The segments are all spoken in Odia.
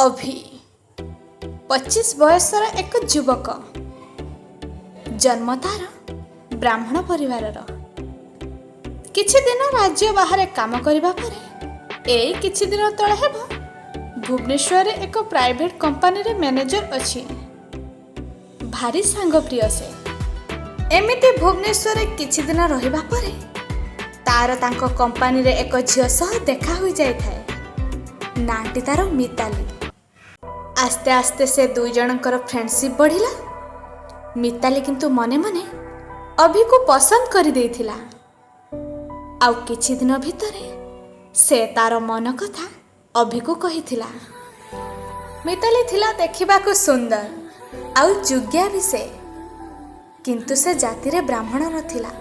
ଅଭି 25 ବୟସର ଏକ ଯୁବକ। ଜନ୍ମ ତାର ବ୍ରାହ୍ମଣ ପରିବାରର। କିଛି ଦିନ ରାଜ୍ୟ ବାହାରେ କାମ କରିବା ପରେ ଏଇ କିଛି ଦିନ ତଳେ ହେବ ଭୁବନେଶ୍ୱରରେ ଏକ ପ୍ରାଇଭେଟ କମ୍ପାନୀରେ ମ୍ୟାନେଜର ଅଛି। ଭାରି ସାଙ୍ଗପ୍ରିୟ ସେ। ଏମିତି ଭୁବନେଶ୍ୱରରେ କିଛି ଦିନ ରହିବା ପରେ ତାର ତାଙ୍କ କମ୍ପାନୀରେ ଏକ ଝିଅ ସହ ଦେଖା ହୋଇଯାଇଥାଏ। ନାଁଟି ତାର ମିତାଲି। ଆସ୍ତେ ଆସ୍ତେ ସେ ଦୁଇ ଜଣଙ୍କର ଫ୍ରେଣ୍ଡସିପ୍ ବଢ଼ିଲା। ମିତାଲି କିନ୍ତୁ ମନେ ମନେ ଅଭିକୁ ପସନ୍ଦ କରିଦେଇଥିଲା, ଆଉ କିଛି ଦିନ ଭିତରେ ସେ ତାର ମନ କଥା ଅଭିକୁ କହିଥିଲା। ମିତାଲି ଥିଲା ଦେଖିବାକୁ ସୁନ୍ଦର ଆଉ ଯୋଗ୍ୟା ବି ସେ, କିନ୍ତୁ ସେ ଜାତିରେ ବ୍ରାହ୍ମଣ ନଥିଲା।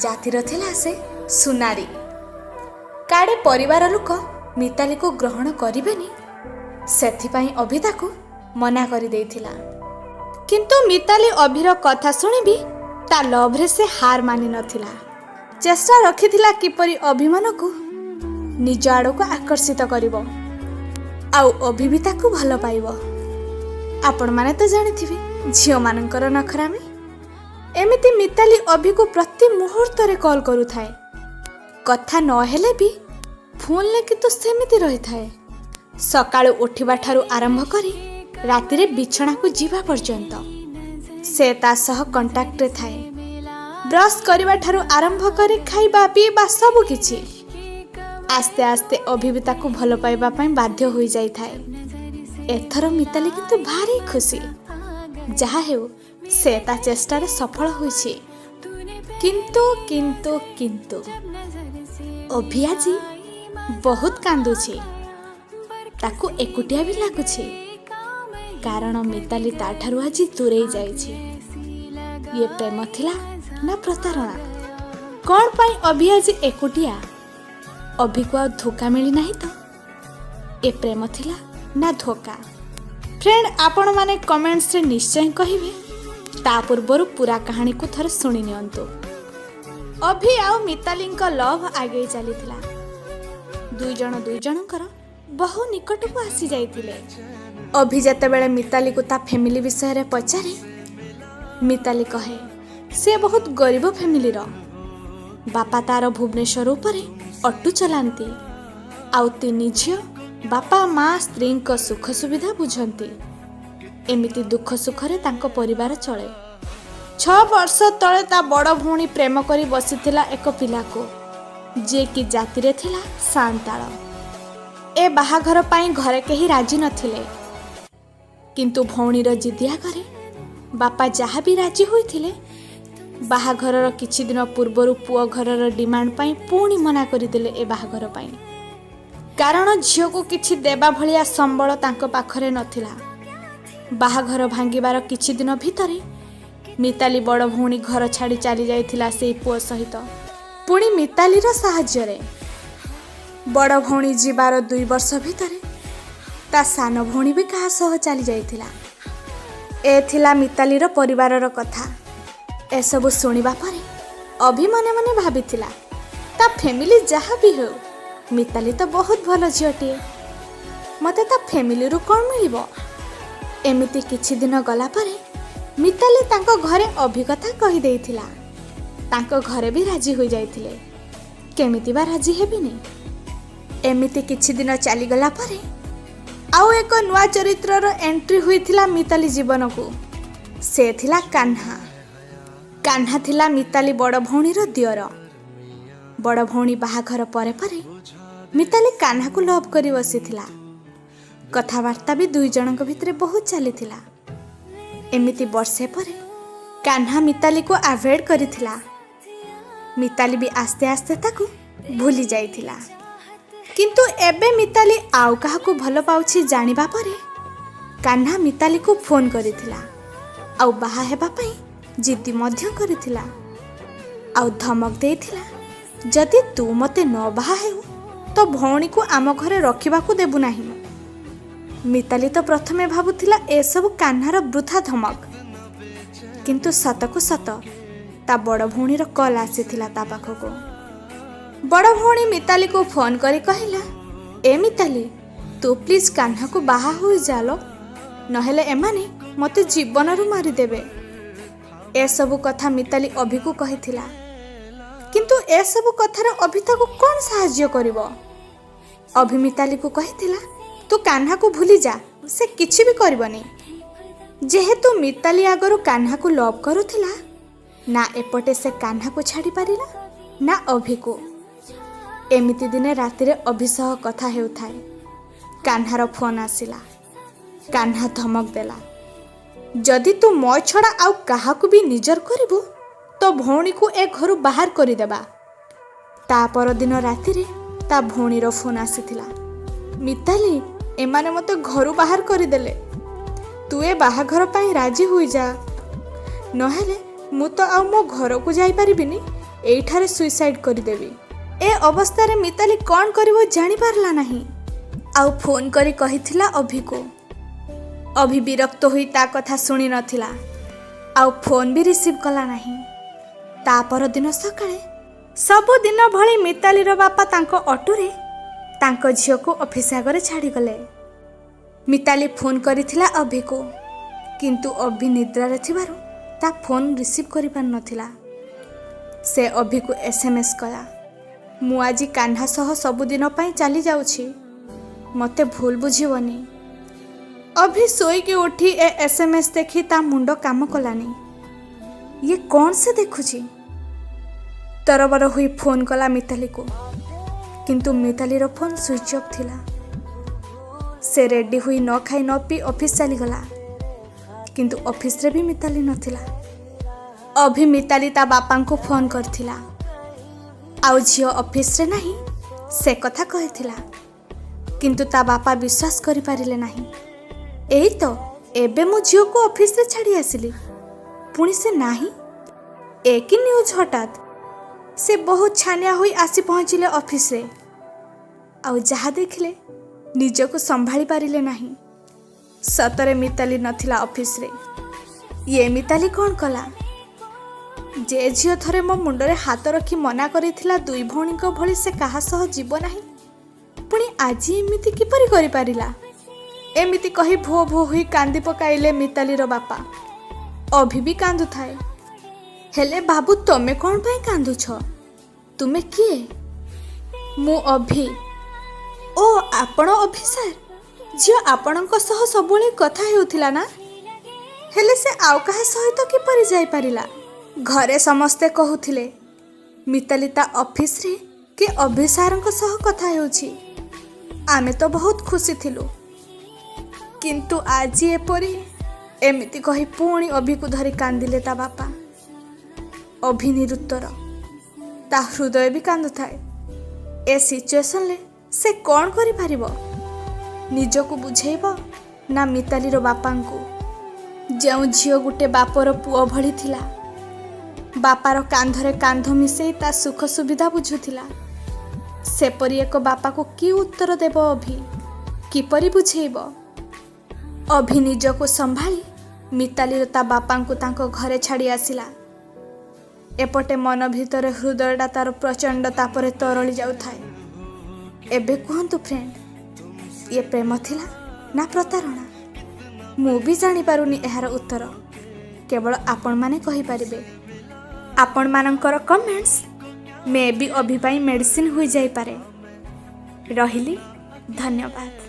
ଜାତିର ଥିଲା ସେ ସୁନାରୀ। କାଳେ ପରିବାର ଲୋକ ମିତାଲିକୁ ଗ୍ରହଣ କରିବେନି, ସେଥିପାଇଁ ଅଭି ତାକୁ ମନା କରିଦେଇଥିଲା। କିନ୍ତୁ ମିତାଲି ଅଭିର କଥା ଶୁଣିବି ତା ଲଭ୍ରେ ସେ ହାର ମାନିନଥିଲା। ଚେଷ୍ଟା ରଖିଥିଲା କିପରି ଅଭିମନକୁ ନିଜ ଆଡ଼କୁ ଆକର୍ଷିତ କରିବ ଆଉ ଅଭି ବି ତାକୁ ଭଲ ପାଇବ। ଆପଣମାନେ ତ ଜାଣିଥିବେ ଝିଅମାନଙ୍କର ନଖରାମି। ଏମିତି ମିତାଲି ଅଭିକୁ ପ୍ରତି ମୁହୂର୍ତ୍ତରେ କଲ୍ କରୁଥାଏ। କଥା ନହେଲେ ବି ଫୋନ୍ରେ କିନ୍ତୁ ସେମିତି ରହିଥାଏ। ସକାଳୁ ଉଠିବା ଠାରୁ ଆରମ୍ଭ କରି ରାତିରେ ବିଛଣାକୁ ଯିବା ପର୍ଯ୍ୟନ୍ତ ସେ ତା ସହ କଣ୍ଟାକ୍ଟରେ ଥାଏ। ବ୍ରସ୍ କରିବା ଠାରୁ ଆରମ୍ଭ କରି ଖାଇବା ପିଇବା ସବୁ କିଛି। ଆସ୍ତେ ଆସ୍ତେ ଅଭି ବି ତାକୁ ଭଲ ପାଇବା ପାଇଁ ବାଧ୍ୟ ହୋଇଯାଇଥାଏ। ଏଥର ମିତାଲି କିନ୍ତୁ ଭାରି ଖୁସି। ଯାହା ହେଉ, ସେ ତା ଚେଷ୍ଟାରେ ସଫଳ ହୋଇଛି। କିନ୍ତୁ କିନ୍ତୁ କିନ୍ତୁ ଅଭି ଆଜି ବହୁତ କାନ୍ଦୁଛି। ତାକୁ ଏକୁଟିଆ ବି ଲାଗୁଛି, କାରଣ ମିତାଲି ତାଠାରୁ ଆଜି ଦୂରେଇ ଯାଇଛି। ଇଏ ପ୍ରେମ ଥିଲା ନା ପ୍ରତାରଣା? କ'ଣ ପାଇଁ ଅଭି ଆଜି ଏକୁଟିଆ? ଅଭିକୁ ଆଉ ଧୋକା ମିଳିନାହିଁ ତ? ଏ ପ୍ରେମ ଥିଲା ନା ଧୋକା? ଫ୍ରେଣ୍ଡ, ଆପଣମାନେ କମେଣ୍ଟସରେ ନିଶ୍ଚୟ କହିବେ। ତା ପୂର୍ବରୁ ପୁରା କାହାଣୀକୁ ଥରେ ଶୁଣି ନିଅନ୍ତୁ। ଅଭି ଆଉ ମିତାଲିଙ୍କ ଲଭ୍ ଆଗେଇ ଚାଲିଥିଲା। ଦୁଇ ଜଣ ଦୁଇ ଜଣଙ୍କର ବହୁ ନିକଟକୁ ଆସି ଯାଇଥିଲେ। ଅଭି ଯେତେବେଳେ ମିତାଲିକୁ ତା ଫ୍ୟାମିଲି ବିଷୟରେ ପଚାରେ, ମିତାଲି କହେ ସେ ବହୁତ ଗରିବ ଫ୍ୟାମିଲିର। ବାପା ତାର ଭୁବନେଶ୍ୱର ଉପରେ ଅଟୋ ଚଲାନ୍ତି, ଆଉ ତିନି ଝିଅ, ବାପା ମା ସ୍ତ୍ରୀଙ୍କ ସୁଖ ସୁବିଧା ବୁଝନ୍ତି। ଏମିତି ଦୁଃଖ ସୁଖରେ ତାଙ୍କ ପରିବାର ଚଳେ। 6 ବର୍ଷ ତଳେ ତା ବଡ଼ ଭଉଣୀ ପ୍ରେମ କରି ବସିଥିଲା ଏକ ପିଲାକୁ, ଯିଏକି ଜାତିରେ ଥିଲା ସାନ୍ତାଳ। ଏ ବାହାଘର ପାଇଁ ଘରେ କେହି ରାଜି ନଥିଲେ, କିନ୍ତୁ ଭଉଣୀର ଜିଦି ଆଗରେ ବାପା ଯାହା ବି ରାଜି ହୋଇଥିଲେ। ବାହାଘରର କିଛି ଦିନ ପୂର୍ବରୁ ପୁଅ ଘରର ଡିମାଣ୍ଡ ପାଇଁ ପୁଣି ମନା କରିଦେଲେ ଏ ବାହାଘର ପାଇଁ, କାରଣ ଝିଅକୁ କିଛି ଦେବା ଭଳିଆ ସମ୍ବଳ ତାଙ୍କ ପାଖରେ ନଥିଲା। ବାହାଘର ଭାଙ୍ଗିବାର କିଛି ଦିନ ଭିତରେ ମିତାଲି ବଡ଼ ଭଉଣୀ ଘର ଛାଡ଼ି ଚାଲି ଯାଇଥିଲା ସେଇ ପୁଅ ସହିତ, ପୁଣି ମିତାଲିର ସାହାଯ୍ୟରେ। ବଡ଼ ଭଉଣୀ ଯିବାର 2 ବର୍ଷ ଭିତରେ ତା ସାନ ଭଉଣୀ ବି କାହା ସହ ଚାଲି ଯାଇଥିଲା। ଏ ଥିଲା ମିତାଲିର ପରିବାରର କଥା। ଏସବୁ ଶୁଣିବା ପରେ ଅଭି ମନେ ମନେ ଭାବିଥିଲା, ତା ଫ୍ୟାମିଲି ଯାହା ବି ହେଉ, ମିତାଲି ତ ବହୁତ ଭଲ ଝିଅଟିଏ, ମୋତେ ତା ଫ୍ୟାମିଲିରୁ କ'ଣ ମିଳିବ? ଏମିତି କିଛି ଦିନ ଗଲା ପରେ ମିତାଲି ତାଙ୍କ ଘରେ ଅଭି କଥା କହିଦେଇଥିଲା। ତାଙ୍କ ଘରେ ବି ରାଜି ହୋଇଯାଇଥିଲେ। କେମିତି ବା ରାଜି ହେବେନି? ଏମିତି କିଛି ଦିନ ଚାଲିଗଲା ପରେ ଆଉ ଏକ ନୂଆ ଚରିତ୍ରର ଏଣ୍ଟ୍ରି ହୋଇଥିଲା ମିତାଲି ଜୀବନକୁ। ସେ ଥିଲା କାହ୍ନା। କାହ୍ନା ଥିଲା ମିତାଲି ବଡ଼ ଭଉଣୀର ଦିଅର। ବଡ଼ ଭଉଣୀ ବାହାଘର ପରେ ପରେ ମିତାଲି କାହ୍ନାକୁ ଲଭ୍ କରି ବସିଥିଲା। କଥାବାର୍ତ୍ତା ବି ଦୁଇ ଜଣଙ୍କ ଭିତରେ ବହୁତ ଚାଲିଥିଲା। ଏମିତି ବର୍ଷେ ପରେ କାହ୍ନା ମିତାଲିକୁ ଆଭଏଡ୍ କରିଥିଲା। ମିତାଲି ବି ଆସ୍ତେ ଆସ୍ତେ ତାକୁ ଭୁଲି ଯାଇଥିଲା। କିନ୍ତୁ ଏବେ ମିତାଲି ଆଉ କାହାକୁ ଭଲ ପାଉଛି ଜାଣିବା ପରେ କାହ୍ନା ମିତାଲିକୁ ଫୋନ୍ କରିଥିଲା, ଆଉ ବାହା ହେବା ପାଇଁ ଜିଦ୍ଦି ମଧ୍ୟ କରିଥିଲା, ଆଉ ଧମକ ଦେଇଥିଲା, ଯଦି ତୁ ମୋତେ ନ ବାହା ହେଉ ତ ଭଉଣୀକୁ ଆମ ଘରେ ରଖିବାକୁ ଦେବୁ ନାହିଁ। ମିତାଲି ତ ପ୍ରଥମେ ଭାବୁଥିଲା ଏସବୁ କାହ୍ନାର ବୃଥା ଧମକ, କିନ୍ତୁ ସତକୁ ସତ ତା ବଡ଼ ଭଉଣୀର କଲ୍ ଆସିଥିଲା ତା ପାଖକୁ। ବଡ଼ ଭଉଣୀ ମିତାଲିକୁ ଫୋନ୍ କରି କହିଲା, ଏ ମିତାଲି, ତୁ ପ୍ଲିଜ୍ କାହ୍ନାକୁ ବାହା ହୋଇଯାଲୋ, ନହେଲେ ଏମାନେ ମୋତେ ଜୀବନରୁ ମାରିଦେବେ। ଏସବୁ କଥା ମିତାଲି ଅଭିକୁ କହିଥିଲା, କିନ୍ତୁ ଏସବୁ କଥାରେ ଅଭି ତାକୁ କ'ଣ ସାହାଯ୍ୟ କରିବ? ଅଭି ମିତାଲିକୁ କହିଥିଲା, ତୁ କାହ୍ନାକୁ ଭୁଲି ଯା, ସେ କିଛି ବି କରିବନି। ଯେହେତୁ ମିତାଲି ଆଗରୁ କାହ୍ନାକୁ ଲଭ୍ କରୁଥିଲା ନା, ଏପଟେ ସେ କାହ୍ନାକୁ ଛାଡ଼ିପାରିଲା ନା ଅଭିକୁ। ଏମିତି ଦିନେ ରାତିରେ ଅଭି ସହ କଥା ହେଉଥାଏ, କାହ୍ନାର ଫୋନ୍ ଆସିଲା। କାହ୍ନା ଧମକ ଦେଲା, ଯଦି ତୁ ମୋ ଛଡ଼ା ଆଉ କାହାକୁ ବି ନିଜର କରିବୁ, ତୋ ଭଉଣୀକୁ ଏ ଘରୁ ବାହାର କରିଦେବା। ତା ପରଦିନ ରାତିରେ ତା ଭଉଣୀର ଫୋନ୍ ଆସିଥିଲା, ମିତାଲି, ଏମାନେ ମୋତେ ଘରୁ ବାହାର କରିଦେଲେ, ତୁ ଏ ବାହାଘର ପାଇଁ ରାଜି ହୋଇଯା, ନହେଲେ ମୁଁ ତ ଆଉ ମୋ ଘରକୁ ଯାଇପାରିବିନି, ଏଇଠାରେ ସୁଇସାଇଡ୍ କରିଦେବି। ଏ ଅବସ୍ଥାରେ ମିତାଲି କ'ଣ କରିବ ଜାଣିପାରିଲା ନାହିଁ, ଆଉ ଫୋନ୍ କରି କହିଥିଲା ଅଭିକୁ। ଅଭି ବିରକ୍ତ ହୋଇ ତା କଥା ଶୁଣି ନଥିଲା, ଆଉ ଫୋନ୍ ବି ରିସିଭ୍ କଲା ନାହିଁ। ତା ପରଦିନ ସକାଳେ ସବୁଦିନ ଭଳି ମିତାଲିର ବାପା ତାଙ୍କ ଅଟୋରେ ତାଙ୍କ ଝିଅକୁ ଅଫିସ୍ ଆଗରେ ଛାଡ଼ିଗଲେ। ମିତାଲି ଫୋନ୍ କରିଥିଲା ଅଭିକୁ, କିନ୍ତୁ ଅଭି ନିଦ୍ରାରେ ଥିବାରୁ ତା ଫୋନ୍ ରିସିଭ୍ କରିପାରିନଥିଲା। ସେ ଅଭିକୁ SMS କଲା, ମୁଁ ଆଜି କାହ୍ନା ସହ ସବୁଦିନ ପାଇଁ ଚାଲି ଯାଉଛି, ମୋତେ ଭୁଲ ବୁଝିବନି। ଅଭି ଶୋଇକି ଉଠି ଏ SMS ଦେଖି ତା ମୁଣ୍ଡ କାମ କଲାନି। ଇଏ କ'ଣ ସେ ଦେଖୁଛି? ତରବର ହୋଇ ଫୋନ୍ କଲା ମିତାଲିକୁ, କିନ୍ତୁ ମିତାଲିର ଫୋନ୍ ସୁଇଚ୍ ଅଫ୍ ଥିଲା। ସେ ରେଡି ହୋଇ ନ ଖାଇ ନ ପିଇ ଅଫିସ୍ ଚାଲିଗଲା, କିନ୍ତୁ ଅଫିସରେ ବି ମିତାଲି ନଥିଲା। ଅଭି ମିତାଲି ତା ବାପାଙ୍କୁ ଫୋନ୍ କରିଥିଲା, ଆଉ ଝିଅ ଅଫିସରେ ନାହିଁ ସେ କଥା କହିଥିଲା, କିନ୍ତୁ ତା ବାପା ବିଶ୍ୱାସ କରିପାରିଲେ ନାହିଁ। ଏଇ ତ ଏବେ ମୁଁ ଝିଅକୁ ଅଫିସରେ ଛାଡ଼ି ଆସିଲି, ପୁଣି ସେ ନାହିଁ, ଏ କି ନ୍ୟୁଜ୍ ହଠାତ୍? ସେ ବହୁତ ଛାନିଆ ହୋଇ ଆସି ପହଞ୍ଚିଲେ ଅଫିସରେ, ଆଉ ଯାହା ଦେଖିଲେ ନିଜକୁ ସମ୍ଭାଳି ପାରିଲେ ନାହିଁ। ସତରେ ମିତାଲି ନଥିଲା ଅଫିସରେ। ଇଏ ମିତାଲି କ'ଣ କଲା? ଯେ ଝିଅ ଥରେ ମୋ ମୁଣ୍ଡରେ ହାତ ରଖି ମନା କରିଥିଲା ଦୁଇ ଭଉଣୀଙ୍କ ଭଳି ସେ କାହା ସହ ଯିବ ନାହିଁ, ପୁଣି ଆଜି ଏମିତି କିପରି କରିପାରିଲା? ଏମିତି କହି ଭୋ ଭୋ ହୋଇ କାନ୍ଦି ପକାଇଲେ ମିତାଲିର ବାପା। ଅଭି ବି କାନ୍ଦୁଥାଏ। ହେଲେ ବାବୁ, ତମେ କ'ଣ ପାଇଁ କାନ୍ଦୁଛ? ତୁମେ କିଏ? ମୁଁ ଅଭି। ଓ, ଆପଣ ଅଭି ସାର୍? ଝିଅ ଆପଣଙ୍କ ସହ ସବୁବେଳେ କଥା ହେଉଥିଲା ନା, ହେଲେ ସେ ଆଉ କାହା ସହିତ କିପରି ଯାଇପାରିଲା? ଘରେ ସମସ୍ତେ କହୁଥିଲେ ମିତାଲି ତା ଅଫିସରେ କି ଅଭି ସାର୍ଙ୍କ ସହ କଥା ହେଉଛି। ଆମେ ତ ବହୁତ ଖୁସି ଥିଲୁ, କିନ୍ତୁ ଆଜି ଏପରି। ଏମିତି କହି ପୁଣି ଅଭିକୁ ଧରି କାନ୍ଦିଲେ ତା ବାପା। ଅଭି ନିରୁତ୍ତର, ତା ହୃଦୟ ବି କାନ୍ଦୁଥାଏ। ଏ ସିଚୁଏସନରେ ସେ କ'ଣ କରିପାରିବ? ନିଜକୁ ବୁଝେଇବ ନା ମିତାଲିର ବାପାଙ୍କୁ? ଯେଉଁ ଝିଅ ଗୋଟେ ବାପର ପୁଅ ଭଳି ଥିଲା, ବାପାର କାନ୍ଧରେ କାନ୍ଧ ମିଶେଇ ତା ସୁଖ ସୁବିଧା ବୁଝୁଥିଲା, ସେପରି ଏକ ବାପାକୁ କି ଉତ୍ତର ଦେବ ଅଭି? କିପରି ବୁଝେଇବ? ଅଭି ନିଜକୁ ସମ୍ଭାଳି ମିତାଲିର ତା ବାପାଙ୍କୁ ତାଙ୍କ ଘରେ ଛାଡ଼ି ଆସିଲା। ଏପଟେ ମନ ଭିତରେ ହୃଦୟଟା ତାର ପ୍ରଚଣ୍ଡ ତାପରେ ତରଳି ଯାଉଥାଏ। ଏବେ କୁହନ୍ତୁ ଫ୍ରେଣ୍ଡ, ଇଏ ପ୍ରେମ ଥିଲା ନା ପ୍ରତାରଣା? ମୁଁ ବି ଜାଣିପାରୁନି ଏହାର ଉତ୍ତର, କେବଳ ଆପଣମାନେ କହିପାରିବେ। ଆପଣମାନଙ୍କର କମେଣ୍ଟସ୍ ମେ ବି ଅଭି ପାଇଁ ମେଡ଼ିସିନ୍ ହୋଇଯାଇପାରେ। ରହିଲି, ଧନ୍ୟବାଦ।